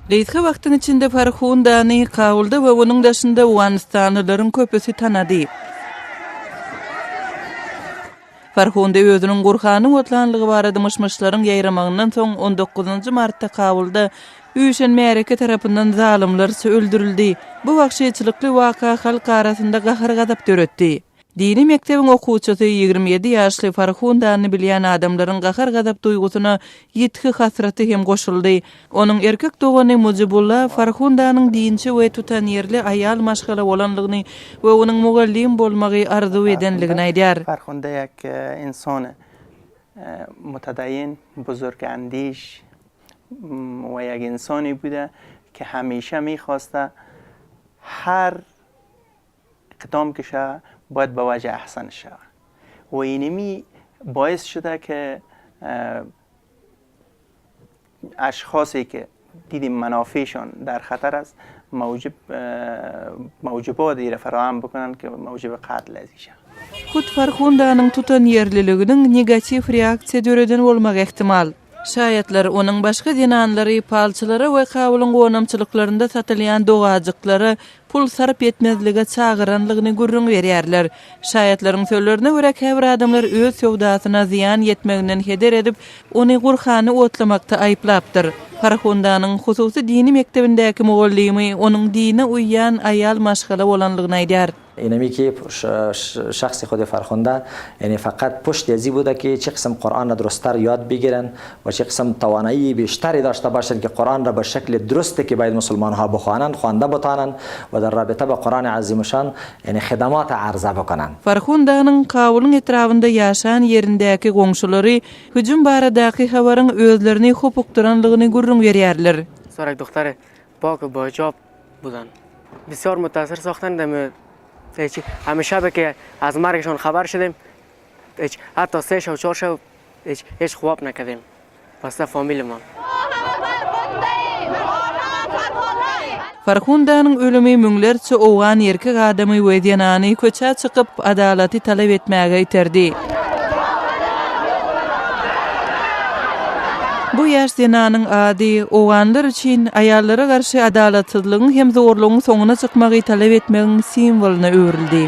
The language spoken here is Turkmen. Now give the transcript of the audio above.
Gysga wagtyň içinde Farhundany Kabulda we onuň daşynda owganystanlylaryň köpüsi tanady. Farhunda özüniň Gurhany otlanlygy barada myş-myşlaryň ýaýramagyndan soň on dokuzynjy martda Kabulda üýşen märeke tarapyndan zalymlarça öldürildi. Bu wagşyçylykly waka halk arasynda gahar-gazap döretdi. Dini mekdebiň okuwçysy 27 ýaşly Farhundany bilýän adamlaryň gahar-gazap duýgusyna ýitgi hasraty hem goşuldy. Onuň erkek dogany Mujibulla Farhundanyň dinçi we tutanýerli aýal maşgala bolanlygyny we onuň mugallym bolmagy arzuw edenligini aýdýar. Farhunda ýek insony mutadaýyn, buzurgandiş we ýek insony bude ki hemişe mihwasta her اقدام که شود باید به وجه احسن شود و اینمی باعث شده که اشخاصی که دیدیم منافعشان در خطر است موجب موجبات را فراهم بکنن که موجب قتل ازی شود. Hut Farhundanyň tutanýerliliginiň negatiw reaksiýa döreden bolmagy ähtimal. Şaýatlar onuň başga zenanlary palçylara we Kabulyň gonamçylyklarynda satylýan dogajyklara pul sarp etmezlige çagyranlygyny gürrüň berýärler. Şaýatlaryň sözlerine görä, käbir adamlar öz söwdasyna zyýan ýetmeginden heder edip, ony Gurhany otlamakda aýyplapdyr. Farhundanyň hususy dini mekdebindäki mugallymy onuň dine uýýan aýal maşgala bolanlygyny aýdýar. Inemi ki şahs خود فرخنده یعنی فقط پشت ازی بوده که چه قسم قرآن را درستتر یاد بگیرن و چه قسم توانایی بیشتری داشته باشند که قرآن را به شکل درستی که باید مسلمان ها بخوانند خوانده بتانند و در رابطه با قرآن عظیم شان یعنی خدمات عرضه بکنند. Farhundanyň Kabulyň etrabynda ýaşan ýerindäki goňşulary hüjüm baradaky habaryň özlerini hopukdyranlygyny gürrüň berýärler. Sorak duhtary Pak we bahijob budan. Bisýor mutasyr sohtan demi hiç hami şabe ke az margşon habar şidem hiç hatta se şew çor şew hiç hiç huwap nekedem pasta familiman. Farhundanyň ölümi müňlerçe owgan erkek adamy we zenany köçä çykyp, adalaty talap etmäge iterdi. Bu ýaş zenanyň ady owganlar üçin aýallara garşy adalatsyzlygyň hem zorlugyň soňuna çykmagy talap etmegiň simwolyna öwrüldi.